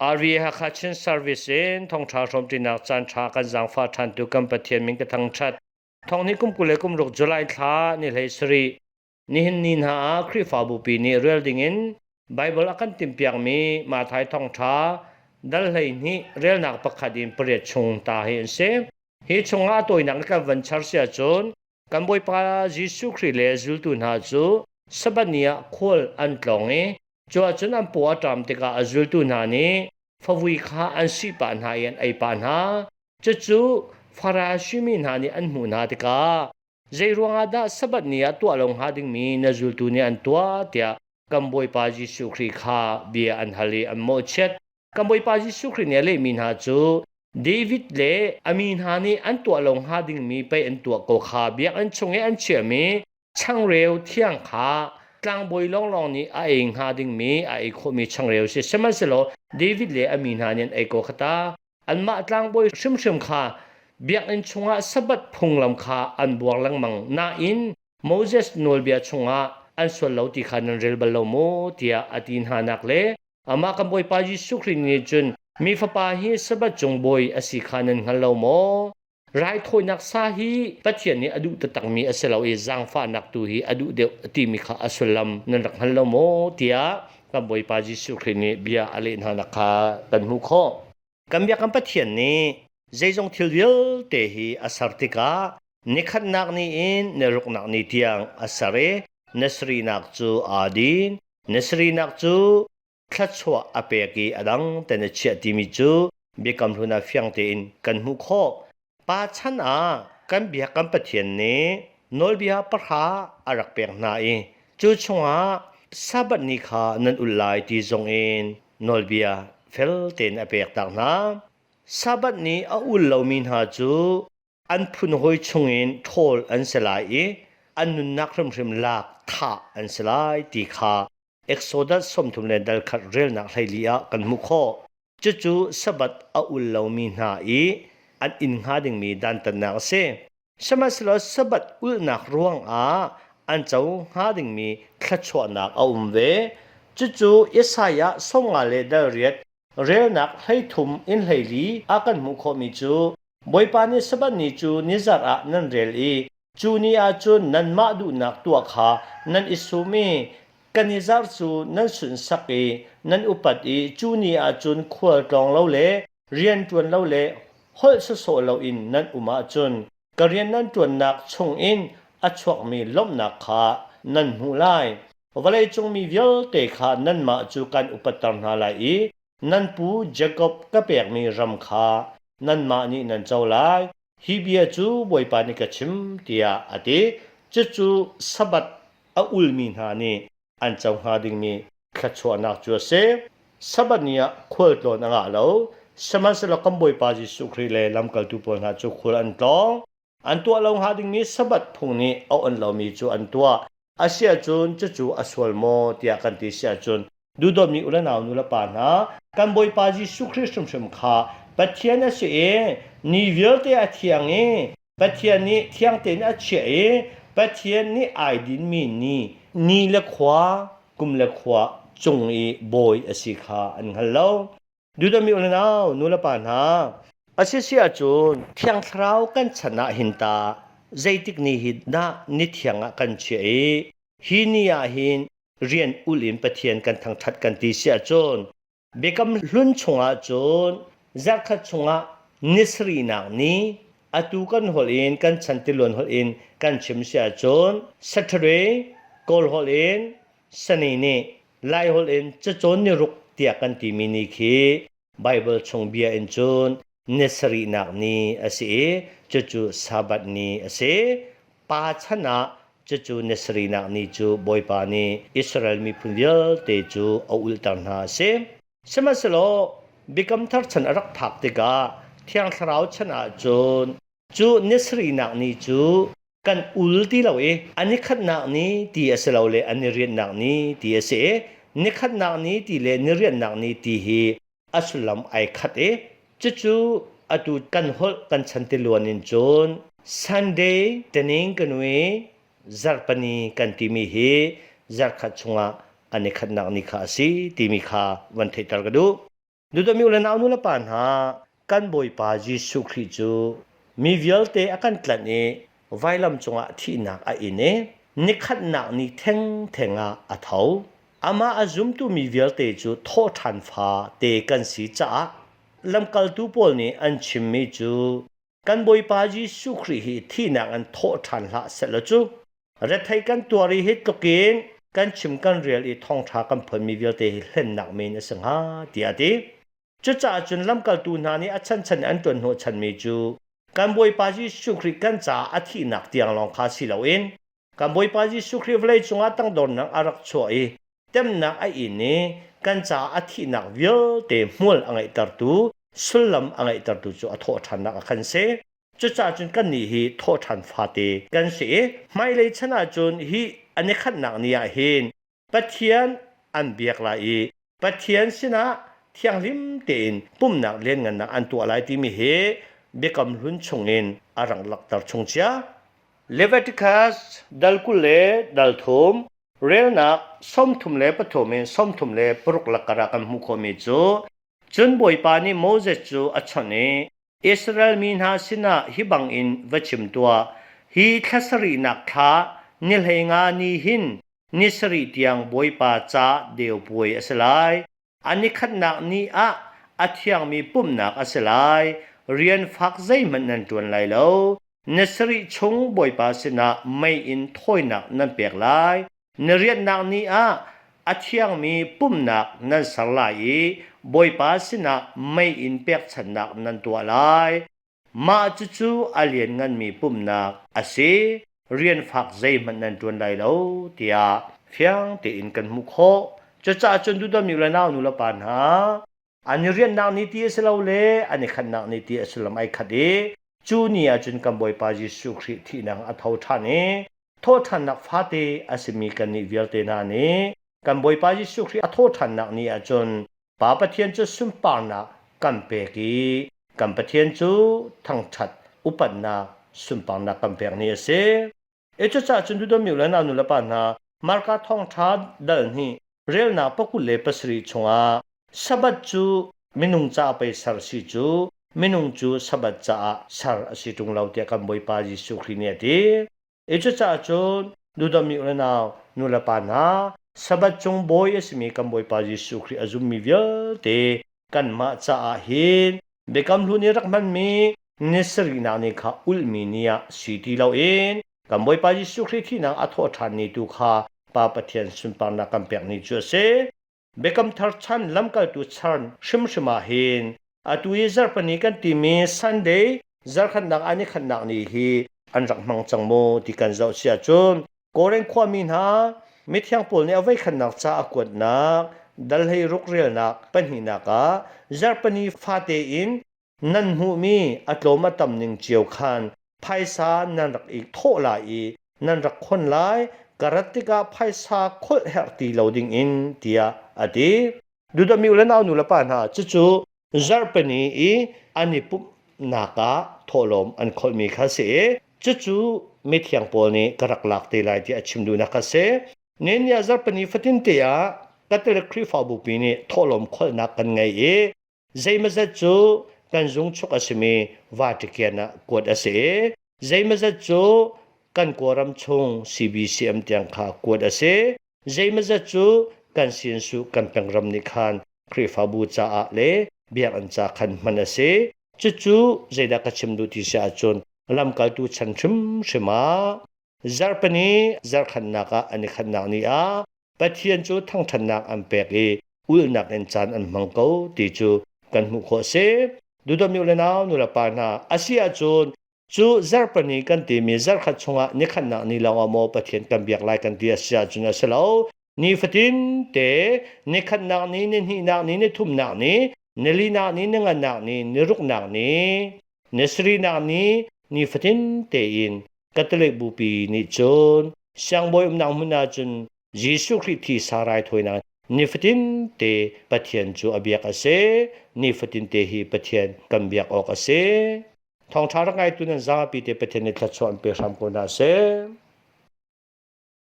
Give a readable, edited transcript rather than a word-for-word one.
RV Hakha Chin Service in thawngṭha hrawmṭinak caanṭha kan zaangfah ṭhantu kan Pathian min ka thangṭhat. Thawng ni kum 26 July thla ni hlei sarih nihin ni hna ah Khrihfabu pi nih rel dingin Bible a kan timhpiakmi Matthai thawngṭha dal 12 relnak pakhat in pariat chung ta hi an si. Hi chungah a tawinak in kan van char si ahcun kan Bawipa Jesuh Khrih le zultu hna cu Sabbath ni ah khual an tlawng i Cu ahcun an paw a ṭam tikah a zultu hna nih favui kha an sih pah hna i an ei pah hna. Cucu Farasi mi hna nih an hmuh hna tikah zei ruangah dah Sabbath ni ah tuah lo hnga dingmi na zultu nih an tuah tiah kan Bawipa Jesuh Khrih kha bia an hal i an mawhchiat. Kan Bawipa Jesuh Khrih nih a lehmi hna cu David le a mi hna nih an tuah lo hnga dingmi pei an tuah ko kha biakinn chung i an chiahmi changreu thiang kha tlangbawi lawnglawng nih a ei hnga dingmi a ei khawhmi changreu si sihmanhsehlaw David le a mi hna nih an ei ko kha ta anmah tlangbawi hrimhrim kha biakinn chungah Sabbath phunglam kha an buar lengmang nain Moses nawlbia chungah an sual lo ti kha nan rel bal lo maw tiah a ti hna nak le amah kan Bawipa Jesuh Khrih nih cun mi fapa hi Sabbath cung bawi a si kha nan hngal lo maw Raithawinak sa hi Pathian nih a duh taktakmi a si lo i zaangfahnak tu hi a duh deuh timi kha a sullam nan rak hngal lo maw tiah kan Bawipa Jesuh Khrih nih bia a leh hnanak kha kan hmuh khawh. Kan biak kan Pathian nih zeizong thil vialte hi a ser tikah nikhatnak ni in niruknak ni tiang a ser i nasrinak cu aa din. Nasrinak cu thluachuah a pek i a dang ten a chiah timi cu biakam hlun ah fiang tein kan hmuh khawh. Pa chan ah kan biak kan Pathian nih nawlbia pahra a rak pek hna i cu chungah Sabbath ni kha nan ulh lai ti zong in nawlbia fel tein a pek tak hna. Sabbath ni a ul lomi hna cu an phun hawi chungin ṭhawl an si lai i an nunnak hrimhrim lak thah an si lai ti kha Exodus 30 le dal khat relnak 14 ah kan hmuh khawh. Cucu Sabbath a ul lomi hna i an inn hnga dingmi dantatnak a si. Sihmanhsehlaw Sabbath ulhnak ruangah an co hnga dingmi thluachuahnak a um ve. Cucu Isaiah 50 le dal riat relnak 13 in 14 ah kan hmuh khawhmi cu Bawipa nih Sabbath ni cu nizarh ah nan rel i Cu ni ah cun nanmah duhnak tuah kha nan i sum i kan i zarh cu nan sunhsak i nan upat i cu ni ah cun khual tlawng lo le rian ṭuan lo le holh sawsawh loin nan um ahcun ka rian nan ṭuannak chungin a chuakmi lawmhnak kha nan hmuh lai. Vawleicung mi vialte kha nanmah cu kan upatter hna lai i nan pu Jakob ka pekmi ram kha nanmah nih nan co lai. Hi bia cu Bawipa nih ka chim tiah a ti. Cucu Sabbath a ulmi hna nih an co hnga dingmi thluachuahnak cu a si. Sabbath ni ah khualtlawn a ngah lo. Sihmanhsehlaw kan Bawipa Jesuh Khrih le lamkaltu pawl hna cu khual an tlawng. An tuah lo hnga dingmi Sabbath phung nih a onh lomi cu an tuah. Asiahcun cucu a sual maw tiah kan ti si ahcun duhdawtmi u le nau nu le pa hna kan Bawipa Jesuh Khrih hrimhrim kha Pathian a si i ni vialte a thiang i Pathian nih thiang tein a chiah i Pathian nih ai dinmi ni ni le khua kum le khua cung i bawi a si kha an hngal lo. Dudami u le nau, nu le pa hna, a si si ahcun Thiang Thlarau kan chan ah hin ta zeitik ni hi dah ni thiang ah kan chiah i hi ni ah hin rian ulh in Pathian kan thangṭhat kan ti si ahcun Biakam Hlun chungah cun zarhkhat chungah ni sarihnak ni atu kan holh in kan chan tiluan holh in kan chim si ahcun Saturday Kawl holh in Sani nih Laiholh in cacawn ni ruk tiah kan timi ni khi Baibal chung bia in cun ni sarihnak ni a si i cucu Sabbath ni a si. Pa chan ah cucu ni sarihnak ni cu Bawipa nih Israel miphun vialte cu a ulhter hna a si. Sihmanhsehlaw Biakam Thar chan a rak phak tikah Thiang Thlarau chan ah cun cu ni sarihnak ni cu kan ul ti lo i a nikhatnak ni ti a si lo le a ni rianhnak ni ti a si i nikhatnak ni ti le ni rianhnak ni ti hi a sullam ai khat i cucu atu kan holh kan chan tiluan in cun Sunday tening kanui zarhpani kan timi hi zarhkhat chungah a nikhatnak ni kha a si timi kha van theihter ka duh. Dudami u le nau nu le pa hna, kan Bawipa Jesuh Khrih cu mi vialte a kan tlanh i vailam cungah thihnak a in i nikhatnak ni thengtheng ah a tho. Amah a zumtu mi vialte cu thawhṭhan fa te kan si caah lamkaltu pawl nih an chimmi cu kan Bawipa Jesuh Khrih hi thihnak in thawhṭhan hlah sehlaw cu Rethei kan tuar i hi tluk in kan chim kan rel i thawngṭha kan phuanmi vialte hi hlennak men a si hnga tiah a ti. Cucaah cun lamkaltu hna nih a chanchan in an ṭuan hnawhchanmi cu kan Bawipa Jesuh Khrih kan caah a thihnak tiang lawng kha si loin kan Bawipa Jesuh Khrih vawlei cungah tangdornak a rak chuah i temnak a in i kan caah a thihnak vialte hmual a ngeihtertu sullam a ngeihtertu cu a thawhṭhannak a kan si. Cucaah cun kannih hi thawhṭhan fate kan si i hmailei chan ahcun hi an i khatnak ni ah hin Pathian an biak lai i Pathian sinah thianghlim tein pumhnak lianngannak an tuah lai timi hi Biakam Hlun chungin a rak langhter chung cia. Leviticus dal 20 le dal thum relnak 33 in 36 lakar ah kan hmuh khawhmi cu cun Bawipa nih Moses cu a chawnh i Israel mi hna sinah hi bangin va chim tuah, Hi thla sarihnak thla ni 15 ni hin ni sarih tiang Bawipa ca deu puai a si lai. A ni khatnak ni ah a thiangmi pumhnak a si lai. Rian fak zeihmanh nan ṭuan lai lo. Ni sarih chung Bawipa sinah mei in thawinak nan pek lai. Na rianhnak ni ah a thiangmi pumhnak nan ser lai i Bawipa sinah mei in pekchanhnak nan tuah lai. Mah cucu a liannganmi pumhnak a si, rian fak zeihmanh nan ṭuan lai lo tiah fiang tein kan hmuh khawh. Cucaah cun duhdawmi u le nau nu le pa hna, an i rianhnak ni ti a si lo le an i khatnak ni ti a sullam ai khat i cu ni ah cun kan Bawipa Jesuh Khrih thihnak a tho ṭhan i thawhṭhannak fate a simi kannih vialte hna nih kan Bawipa Jesuh Khrih a thawhṭhannak ni ahcun Pa Pathian cu sunparnak kan pek i kan Pathian cu thangṭhat upatnak sunparnak kan pek ni a si. E cucaah cun duhdawmi u le nau nu le pa hna Marka thawngṭha dal hnih relnak 27 chungah Sabbath cu minung caah pei ser si cu minung cu Sabbath caah ser a si ṭung lo tiah kan Bawipa Jesuh Khrih nih a ti. I cucaah cun duhdawmi u le nau nu le pa hna Sabbath cung bawi a simi kan Bawipa Jesuh Khrih a zummi vialte kanmah caah hin Biakam Hlun i rak hmanmi ni sarihnak ni kha ulhmi ni ah si ti loin kan Bawipa Jesuh Khrih thihnak a thawh ṭhan ni tu kha Pa Pathian sunparnak kan pek ni cu a si. Biakam Thar chan lamkaltu chan hrimhrim ah hin atu i zarhpini kan timi Sunday zarkhatnak ah nikhatnak ni hi an rak hmang cang maw ti kan zoh si ahcun Korin khuami hna mithiang pawl nih a voikhatnak ca a kuatnak dal hlei ruk relnak pahnihnak ah zarhpini fate in nan hmuhmi a tlawm a tam ning cio khan phaisa nan rak i thawh lai i nan rak khon lai ka rat tikah phaisa kholh herh ti lo ding in tiah a ti. Dudami u le nau nu le pa hna cucu zarhpini i an i pumhnak ah thawhlawm an kholhmi kha si i cucu mithiang pawl nih ka rak lak te lai tiah a chim duhnak a si. Nehniah zarhpini fatin te ah Catholic Khrihfabu pi nih thawhlawm kholhnak kan ngei i Zeimazat cu kan zungchuk a simi Vatican ah kuat a si i zeimazat cu kan Kawlram chung CBCM tiang kha kuat a si. Zeimazat cu kan sinsu kan pengram nih khan Khrihfabu caah le biakinn ca khan hman a si. Cucu zeidah ka chim duh ti si ahcun lamkaltu chan hrimhrim ah zarhpini zarhkhatnak ah an i khatnak ni ah Pathian cu thangṭhatnak an pek i ulhnak in caan an hmang ko ti cu kan hmuh khawh a si. Dudawmi u le nau nulepa hna, a si ahcun cu zarhpani kan timi zarhkhat chungah nikhatnak ni lawngah maw Pathian kan biak lai kan ti a si ahcun a si lo. Nifatin te nikhatnak ni, nihnihnak ni, nithumnak ni, nilinak ni, ninganak ni, niruknak ni, nisarihnak ni, nifatin tein Catholic Bupi nih cun siangbawi umnak hmun ahcun Jesuh Khrih thisa raithawinak nifatin te Pathian cu a biak a si. Nifatin te hi Pathian kan biak awk a si. Thawngṭha rak ngaitu nan zapi te Pathian nih thluachuah an pe hram ko hna seh.